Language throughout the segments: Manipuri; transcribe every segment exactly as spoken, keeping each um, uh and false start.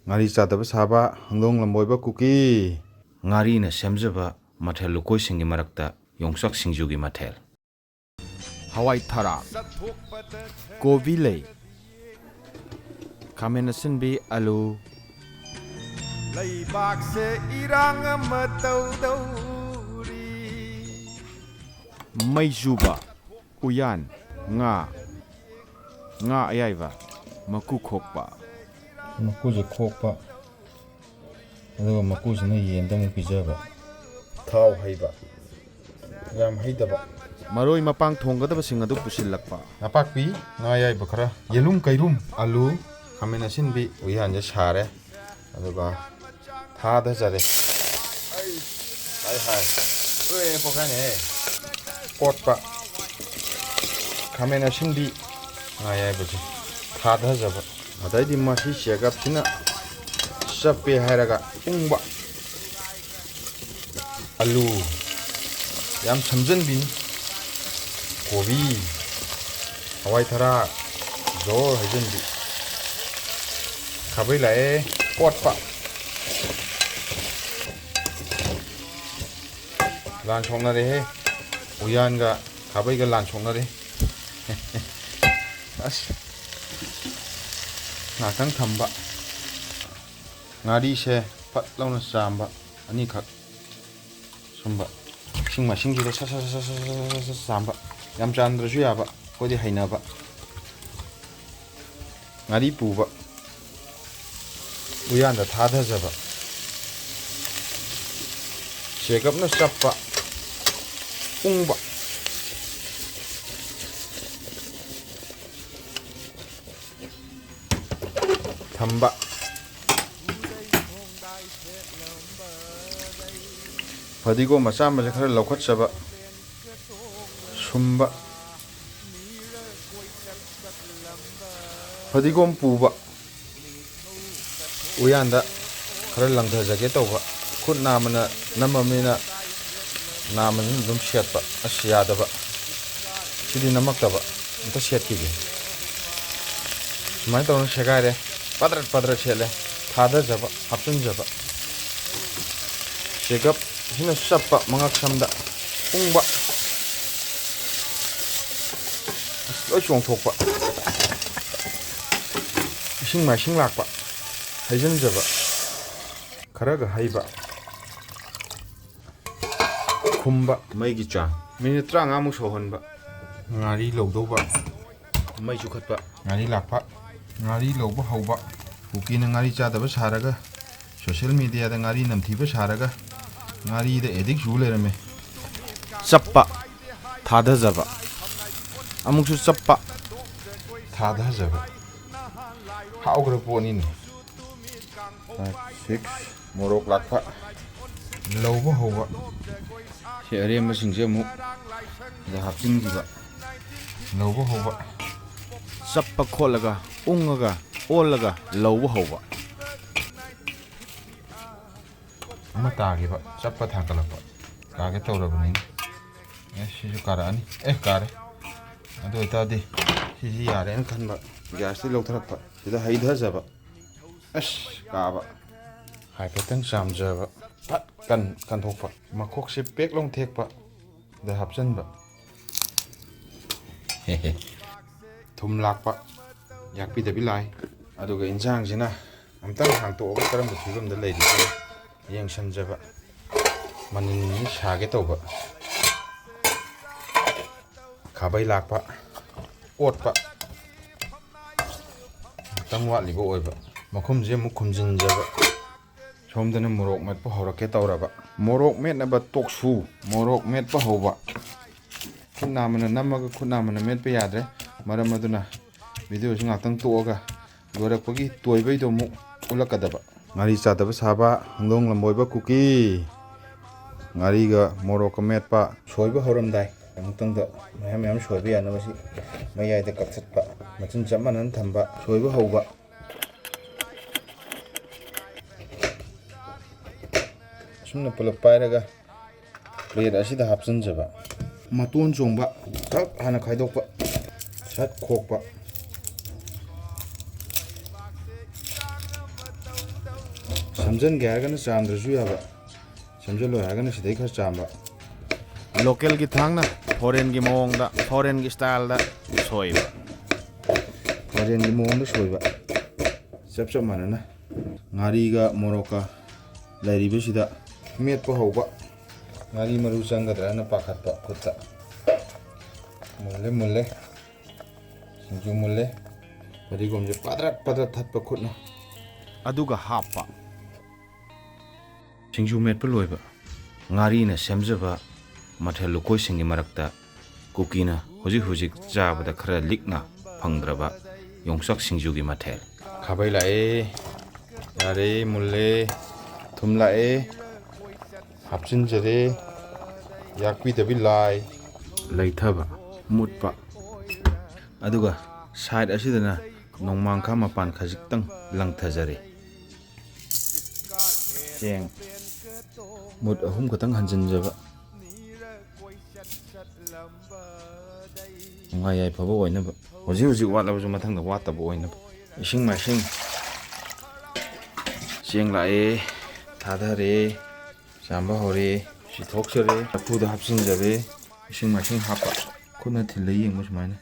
ꯉꯥꯔꯤ ꯆꯥꯗꯕ ꯁꯥꯕ ꯍꯪꯗꯣꯡ ꯂꯝꯕꯣꯏꯕ ꯀꯨꯀꯤ꯫ ꯉꯥꯔꯤꯅ ꯁꯦꯝꯖꯕ ꯃꯊꯦꯜ ꯂꯨꯀꯣꯏꯁꯤꯡꯒꯤ ꯃꯔꯛꯇ ꯌꯣꯡꯆꯥꯛ ꯁꯤꯡꯖꯨꯒꯤ ꯃꯊꯦꯜ꯫ ꯍꯋꯥꯏ ꯊꯔꯥꯛ, ꯀꯣꯕꯤ ꯂꯩ, ꯈꯥꯃꯦꯟ ꯑꯁꯤꯟꯕꯤ, ꯑꯂꯨ꯫ ꯂꯩꯕꯥꯛꯁꯦ ꯏꯔꯥꯡ ꯑꯃ ꯇꯧꯗꯧꯔꯤ꯫ ꯃꯩꯖꯨꯕ, ꯎꯌꯥꯟ, ꯉꯥ, ꯉꯥ ꯑꯌꯥꯏꯕ, ꯃꯀꯨ ꯈꯣꯛꯄ꯫ ꯃꯀꯨꯁꯦ ꯈꯣꯛꯄ, ꯑꯗꯨꯒ ꯃꯀꯨꯁꯤꯅ ꯌꯦꯟꯗ ꯑꯃꯨꯛ ꯄꯤꯖꯕ꯫ ꯊꯥꯎ ꯍꯩꯕ, ꯌꯥꯝ ꯍꯩꯗꯕ꯫ ꯃꯔꯣꯏ ꯃꯄꯥꯡ ꯊꯣꯡꯒꯗꯕꯁꯤꯡ ꯑꯗꯨ ꯄꯨꯁꯤꯜꯂꯛꯄ꯫ ꯅꯄꯥꯛꯄꯤ, ꯉꯥ ꯑꯌꯥꯏꯕ ꯈꯔ, ꯌꯦꯂꯨꯝ ꯀꯩꯔꯨꯝ, ꯑꯂꯨ, ꯈꯥꯃꯦꯟ ꯑꯁꯤꯟꯕꯤ, ꯎꯌꯥꯟꯁꯦ ꯁꯥꯔꯦ꯫ ꯑꯗꯨꯒ ꯊꯥꯗꯖꯔꯦ꯫ ꯍꯥꯏ ꯍꯥꯏ꯫ ꯂꯣꯏꯔꯦ, ꯄꯣꯛꯈꯥꯏꯅꯦꯍꯦ꯫ ꯀꯣꯠꯄ꯫ ꯈꯥꯃꯦꯟ ꯑꯁꯤꯟꯕꯤ, ꯉꯥ ꯑꯌꯥꯏꯕꯁꯦ ꯊꯥꯗꯖꯕ꯫ ꯑꯗꯩꯗꯤ ꯃꯁꯤ ꯆꯦꯒꯞꯁꯤꯅ ꯆꯞꯄꯦ ꯍꯥꯏꯔꯒ ꯎꯪꯕ꯫ ꯑꯂꯨ ꯌꯥꯝ ꯁꯝꯖꯟꯕꯤꯅꯤ꯫ ꯀꯣꯕꯤ, ꯍꯋꯥꯏ ꯊꯔꯥꯛ, ꯖꯣꯔ ꯍꯩꯖꯤꯟꯕꯤ꯫ ꯈꯥꯕꯩ ꯂꯥꯛꯑꯦ ꯀꯣꯠꯄ꯫ ꯂꯥꯟ ꯁꯣꯛꯅꯔꯦꯍꯦ꯫ ꯎꯌꯥꯟꯒ ꯈꯥꯕꯩꯒ ꯂꯥꯟ ꯁꯣꯛꯅꯔꯦ꯫ ꯑꯁ꯫ ꯉꯥꯛꯇꯪ ꯊꯝꯕ꯫ ꯉꯥꯔꯤꯁꯦ ꯐꯠ ꯂꯥꯎꯅ ꯆꯥꯝꯕ ꯑꯅꯤꯈꯛ꯫ ꯁꯨꯝꯕ ꯏꯁꯤꯡ ꯃꯥꯏꯁꯤꯡꯁꯤꯗ ꯁꯠ ꯁꯠ ꯁꯠ ꯁꯠ ꯁꯠ ꯁꯠ ꯁꯠ ꯆꯥꯝꯕ꯫ ꯌꯥꯝ ꯆꯥꯝꯗ꯭ꯔꯁꯨ ꯌꯥꯕ, ꯑꯩꯈꯣꯏꯗꯤ ꯍꯩꯅꯕ꯫ ꯉꯥꯔꯤ ꯄꯨꯕ ꯎꯌꯥꯟꯗ ꯊꯥꯗꯖꯕ꯫ ꯆꯦꯒꯞꯅ ꯆꯞꯄ ꯎꯪꯕ꯫ ꯊꯝꯕ꯫ ꯐꯗꯤꯒꯣꯝ ꯑꯆꯥꯝꯕꯁꯦ ꯈꯔ ꯂꯧꯈꯠꯆꯕ꯫ ꯁꯨꯝꯕ꯫ ꯐꯗꯤꯒꯣꯝ ꯄꯨꯕ꯫ ꯎꯌꯥꯟꯗ ꯈꯔ ꯂꯪꯊꯖꯒꯦ ꯇꯧꯕ꯫ ꯈꯨꯠ ꯅꯥꯝꯃꯅ ꯅꯝꯃꯕꯅꯤꯅ ꯅꯥꯝꯃꯁꯤꯅ ꯑꯗꯨꯝ ꯁꯦꯠꯄ꯫ ꯑꯁ, ꯌꯥꯗꯕ꯫ ꯁꯤꯗꯤ ꯅꯝꯃꯛꯇꯕ꯫ ꯑꯝꯇ ꯁꯦꯠꯈꯤꯒꯦ꯫ ꯁꯨꯃꯥꯏꯅ ꯇꯧꯅ ꯁꯦꯒꯥꯏꯔꯦ꯫ ꯄꯗ꯭ꯔꯠ ꯄꯗ꯭ꯔꯠ ꯁꯦꯠꯂꯦ꯫ ꯊꯥꯗꯖꯕ, ꯍꯥꯞꯆꯤꯟꯖꯕ꯫ ꯆꯦꯒꯞ ꯁꯤꯅ ꯆꯞꯄ, ꯃꯉꯛ ꯁꯝꯗ ꯎꯪꯕ꯫ ꯑꯁ, ꯂꯣꯏ ꯆꯣꯡꯊꯣꯛꯄ꯫ ꯏꯁꯤꯡ ꯃꯥꯏꯁꯤꯡ ꯂꯥꯛꯄ꯫ ꯍꯩꯖꯤꯟꯖꯕ꯫ ꯈꯔꯒ ꯍꯩꯕ꯫ ꯈꯨꯝꯕ꯫ ꯃꯩꯒꯤ ꯆꯥꯡ꯫ ꯃꯤꯅꯤꯠ ꯇꯔꯥꯃꯉꯥꯃꯨꯛ ꯁꯧꯍꯟꯕ꯫ ꯉꯥꯔꯤ ꯂꯧꯗꯧꯕ꯫ ꯃꯩ ꯆꯨꯈꯠꯄ꯫ ꯉꯥꯔꯤ ꯂꯥꯛꯄ꯫ ꯉꯥꯔꯤ ꯂꯧꯕ ꯍꯧꯕ꯫ ꯀꯨꯀꯤꯅ ꯉꯥꯔꯤ ꯆꯥꯗꯕ ꯁꯥꯔꯒ, social mediaꯗ ꯉꯥꯔꯤ ꯅꯝꯊꯤꯕ ꯁꯥꯔꯒ, ꯉꯥꯔꯤꯗ addict ꯆꯨ ꯂꯩꯔꯝꯃꯦ꯫ ꯆꯞꯄ꯫ ꯊꯥꯗꯖꯕ꯫ ꯑꯃꯨꯛꯁꯨ ꯆꯞꯄ꯫ ꯊꯥꯗꯖꯕ꯫ ꯍꯥꯎꯈ꯭ꯔ ꯄꯣꯠꯅꯤꯅꯦ꯫ Five, six, ꯃꯣꯔꯣꯛ ꯂꯥꯛꯄ꯫ ꯂꯧꯕ ꯍꯧꯕ꯫ ꯁꯤ ꯑꯔꯦꯝꯕꯁꯤꯡꯁꯦ ꯑꯃꯨꯛ ꯁꯤꯗ ꯍꯥꯞꯆꯤꯟꯈꯤꯕ꯫ ꯂꯧꯕ ꯍꯧꯕ꯫ ꯆꯞꯄ ꯈꯣꯠꯂꯒ, ꯎꯪꯉꯒ, ꯑꯣꯜꯂꯒ ꯂꯧꯕ ꯍꯧꯕ꯫ ꯑꯃ ꯇꯥꯈꯤꯕ, ꯆꯞꯄ ꯊꯥꯡꯒꯠꯂꯛꯄ꯫ ꯀꯥꯒꯦ ꯇꯧꯔꯕꯅꯤꯅ꯫ ꯑꯦ, ꯁꯤꯁꯨ ꯀꯥꯔꯛꯑꯅꯤ꯫ ꯑꯦ, ꯀꯥꯔꯦ꯫ ꯑꯗꯨ ꯑꯣꯏꯇꯥꯔꯗꯤ ꯁꯤꯁꯤ ꯌꯥꯔꯦꯅ ꯈꯟꯕ꯫ Gasꯇꯤ ꯂꯧꯊꯔꯛꯄ꯫ ꯁꯤꯗ ꯍꯩꯊꯖꯕ꯫ ꯑꯁ, ꯀꯥꯕ꯫ ꯍꯥꯏꯐꯦꯠꯇꯪ ꯆꯥꯝꯖꯕ꯫ ꯐꯠ ꯀꯟ-, ꯀꯟꯊꯣꯛꯄ꯫ ꯃꯈꯣꯛꯁꯦ ꯄꯦꯛ ꯂꯥꯎ ꯊꯦꯛꯄ꯫ ꯗ ꯍꯥꯞꯆꯤꯟꯕ꯫ ꯊꯨꯝ ꯂꯥꯛꯄ꯫ ꯌꯥꯛꯄꯤꯗꯕꯤ ꯂꯥꯏ꯫ ꯑꯗꯨꯒ ꯏꯟꯁꯥꯡꯁꯤꯅ ꯑꯝꯇꯪ ꯍꯥꯡꯇꯣꯛꯑꯒ ꯀꯔꯝꯕ ꯐꯤꯕꯝꯗ ꯂꯩꯔꯤꯒꯦ ꯌꯦꯡꯁꯟꯖꯕ꯫ ꯃꯅꯤꯟꯁꯤ ꯁꯥꯒꯦ ꯇꯧꯕ꯫ ꯈꯥꯕꯩ ꯂꯥꯛꯄ꯫ ꯑꯣꯠꯄ꯫ ꯈꯤꯇꯪ ꯋꯥꯠꯂꯤꯕ ꯑꯣꯏꯕ꯫ ꯃꯈꯨꯝꯁꯦ ꯑꯃꯨꯛ ꯈꯨꯝꯖꯤꯟꯖꯕ꯫ ꯁꯣꯝꯗꯅ ꯃꯣꯔꯣꯛ ꯃꯦꯠꯄ ꯍꯧꯔꯛꯀꯦ ꯇꯧꯔꯕ꯫ ꯃꯣꯔꯣꯛ ꯃꯦꯠꯅꯕ ꯇꯣꯛꯁꯨ꯫ ꯃꯣꯔꯣꯛ ꯃꯦꯠꯄ ꯍꯧꯕ꯫ ꯈꯨꯠ ꯅꯥꯝꯃꯅ ꯅꯝꯃꯒ ꯈꯨꯠ ꯅꯥꯝꯃꯅ ꯃꯦꯠꯄ ꯌꯥꯗ꯭ꯔꯦ꯫ ꯃꯔꯝ ꯑꯗꯨꯅ videoꯁꯤ ꯉꯥꯛꯇꯪ ꯇꯣꯛꯑꯒ ꯂꯣꯏꯔꯛꯄꯒꯤ ꯇꯣꯏꯕꯩꯗꯣ ꯑꯃꯨꯛ ꯎꯠꯂꯛꯀꯗꯕ꯫ ꯉꯥꯔꯤ ꯆꯥꯗꯕ ꯁꯥꯕ ꯍꯪꯗꯣꯡ ꯂꯝꯕꯣꯏꯕ ꯀꯨꯀꯤ꯫ ꯉꯥꯔꯤꯒ ꯃꯣꯔꯣꯛꯀ ꯃꯦꯠꯄ꯫ ꯁꯣꯏꯕ ꯍꯧꯔꯝꯗꯥꯏ ꯑꯃꯨꯛꯇꯪꯗ ꯃꯌꯥꯝ ꯃꯌꯥꯝ ꯁꯣꯏꯕ ꯌꯥꯅꯕ ꯁꯤ ꯃꯌꯥꯏꯗ ꯀꯛꯊꯠꯄ꯫ ꯃꯆꯤꯟ ꯆꯞ ꯃꯥꯟꯅꯅ ꯊꯝꯕ꯫ ꯁꯣꯏꯕ ꯍꯧꯕ꯫ ꯑꯁꯨꯝꯅ ꯄꯨꯂꯞ ꯄꯥꯏꯔꯒ plate ꯑꯁꯤꯗ ꯍꯥꯞꯆꯤꯟꯖꯕ꯫ ꯃꯇꯣꯟ ꯆꯣꯡꯕ ꯊꯛ ꯍꯥꯟꯅ ꯈꯥꯏꯗꯣꯛꯄ꯫ ꯁꯠ ꯈꯣꯛꯄ꯫ ꯁꯦꯝꯖꯤꯟꯒꯦ ꯍꯥꯏꯔꯒꯅ ꯆꯥꯝꯗ꯭ꯔꯁꯨ ꯌꯥꯕ, ꯁꯦꯝꯖꯤꯜꯂꯣꯏ ꯍꯥꯏꯔꯒꯅ ꯁꯤꯗꯩ ꯈꯔ ꯆꯥꯝꯕ꯫ ꯂꯣꯀꯦꯜꯒꯤ ꯊꯥꯡꯅ ꯐꯣꯔꯦꯟꯒꯤ ꯃꯑꯣꯡꯗ, ꯐꯣꯔꯦꯟꯒꯤ ꯁ꯭ꯇꯥꯏꯜꯗ ꯁꯣꯏꯕ꯫ ꯐꯣꯔꯦꯟꯒꯤ ꯃꯑꯣꯡꯗ ꯁꯣꯏꯕ꯫ ꯆꯞ ꯆꯞ ꯃꯥꯟꯅꯅ ꯉꯥꯔꯤꯒ ꯃꯣꯔꯣꯛꯀ ꯂꯩꯔꯤꯕꯁꯤꯗ ꯃꯦꯠꯄ ꯍꯧꯕ꯫ ꯉꯥꯔꯤ ꯃꯔꯨ ꯆꯪꯒꯗ꯭ꯔꯥꯅ ꯄꯥꯈꯠꯄ ꯈꯨꯠꯇ꯫ ꯃꯨꯜꯂꯦ, ꯃꯨꯜꯂꯦ꯫ ꯁꯤꯡꯖꯨ ꯃꯨꯜꯂꯦ꯫ ꯐꯗꯤꯒꯣꯝꯁꯦ ꯄꯗ꯭ꯔꯠ ꯄꯗ꯭ꯔꯠ ꯊꯠꯄ ꯈꯨꯠꯅ꯫ ꯑꯗꯨꯒ ꯍꯥꯞꯄ꯫ ꯁꯤꯡꯖꯨ ꯃꯦꯠꯄ ꯂꯣꯏꯕ꯫ ꯉꯥꯔꯤꯅ ꯁꯦꯝꯖꯕ ꯃꯊꯦꯜ ꯂꯨꯀꯣꯏꯁꯤꯡꯒꯤ ꯃꯔꯛꯇ ꯀꯨꯀꯤꯅ ꯍꯧꯖꯤꯛ ꯍꯧꯖꯤꯛ ꯆꯥꯕꯗ ꯈꯔ ꯂꯤꯛꯅ ꯐꯪꯗ꯭ꯔꯕ ꯌꯣꯡꯆꯥꯛ ꯁꯤꯡꯖꯨꯒꯤ ꯃꯊꯦꯜ꯫ ꯈꯥꯕꯩ ꯂꯥꯛꯑꯦ꯫ ꯌꯥꯔꯦ, ꯃꯨꯜꯂꯦ꯫ ꯊꯨꯝ ꯂꯥꯛꯑꯦ꯫ ꯍꯥꯞꯆꯤꯟꯖꯔꯦ꯫ ꯌꯥꯛꯄꯤꯗꯕꯤ ꯂꯥꯏ꯫ ꯂꯩꯊꯕ, ꯃꯨꯠꯄ꯫ ꯑꯗꯨꯒ ꯁꯥꯏꯠ ꯑꯁꯤꯗꯅ ꯅꯣꯡꯃꯥꯡꯈꯥ ꯃꯄꯥꯟ ꯈꯖꯤꯛꯇꯪ ꯂꯪꯊꯖꯔꯦ꯫ ꯆꯦꯡ ꯃꯨꯠ ꯑꯍꯨꯝ ꯈꯛꯇꯪ ꯍꯟꯖꯤꯟꯖꯕ꯫ ꯅꯨꯡꯉꯥꯏ ꯌꯥꯏꯐꯕ ꯑꯣꯏꯅꯕ꯫ ꯍꯧꯖꯤꯛ ꯍꯧꯖꯤꯛ ꯋꯥꯠꯂꯕꯁꯨ ꯃꯊꯪꯗ ꯋꯥꯠꯇꯕ ꯑꯣꯏꯅꯕ꯫ ꯏꯁꯤꯡ ꯃꯥꯏꯁꯤꯡ꯫ ꯆꯦꯡ ꯂꯥꯛꯑꯦ, ꯊꯥꯗꯔꯦ, ꯆꯥꯝꯕ ꯍꯧꯔꯦ꯫ ꯁꯤ ꯊꯣꯛꯆꯔꯦ, ꯆꯐꯨꯗ ꯍꯥꯞꯆꯤꯟꯖꯔꯦ꯫ ꯏꯁꯤꯡ ꯃꯥꯏꯁꯤꯡ ꯍꯥꯞꯄ꯫ ꯈꯨꯠꯅ ꯊꯤꯜꯂ ꯌꯦꯡꯕ ꯁꯨꯃꯥꯏꯅ꯫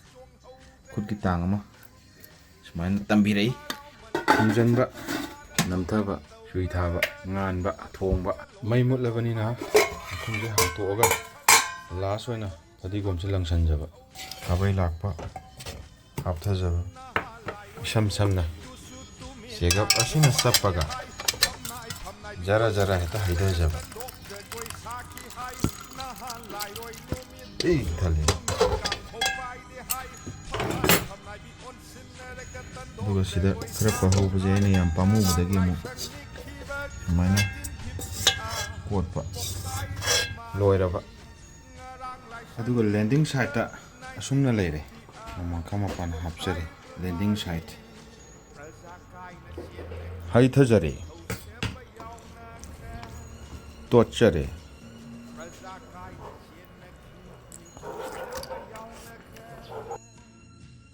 ꯈꯨꯠꯀꯤ ꯇꯥꯡ ꯑꯃ ꯁꯨꯃꯥꯏꯅ ꯇꯝꯕꯤꯔꯛꯏ꯫ ꯊꯨꯝꯖꯤꯟꯕ, ꯅꯝꯊꯕ, ꯁꯨꯏ ꯊꯥꯕ, ꯉꯥꯟꯕ, ꯊꯣꯡꯕ꯫ ꯃꯩ ꯃꯨꯠꯂꯕꯅꯤꯅ ꯃꯈꯨꯝꯁꯦ ꯍꯥꯡꯇꯣꯛꯑꯒ ꯂꯥꯁ ꯑꯣꯏꯅ ꯐꯗꯤꯒꯣꯝꯁꯦ ꯂꯪꯁꯟꯖꯕ꯫ ꯈꯥꯕꯩ ꯂꯥꯛꯄ, ꯍꯥꯞꯊꯖꯕ꯫ ꯏꯁꯝ ꯁꯝꯅ ꯆꯦꯒꯞ ꯑꯁꯤꯅ ꯆꯞꯄꯒ ꯖꯔ ꯖꯔ ꯍꯦꯛꯇ ꯍꯩꯊꯖꯕ꯫ ꯄꯤꯛ ꯊꯜꯂꯦ꯫ ꯑꯗꯨꯒ ꯁꯤꯗ ꯈꯔ ꯄꯍꯧꯕꯁꯦ ꯑꯩꯅ ꯌꯥꯝ ꯄꯥꯝꯃꯨꯕꯗꯒꯤ ꯑꯃꯨꯛ ꯑꯗꯨꯃꯥꯏꯅ ꯀꯣꯠꯄ꯫ ꯂꯣꯏꯔꯕ꯫ ꯑꯗꯨꯒ ꯂꯦꯟꯗꯤꯡ ꯁꯥꯏꯠꯇ ꯑꯁꯨꯝꯅ ꯂꯩꯔꯦ꯫ ꯅꯣꯡꯃꯥꯡꯈꯥ ꯃꯄꯥꯟ ꯍꯥꯞꯆꯔꯦ꯫ Landing side. ꯍꯩꯊꯖꯔꯦ꯫ ꯇꯣꯠꯆꯔꯦ꯫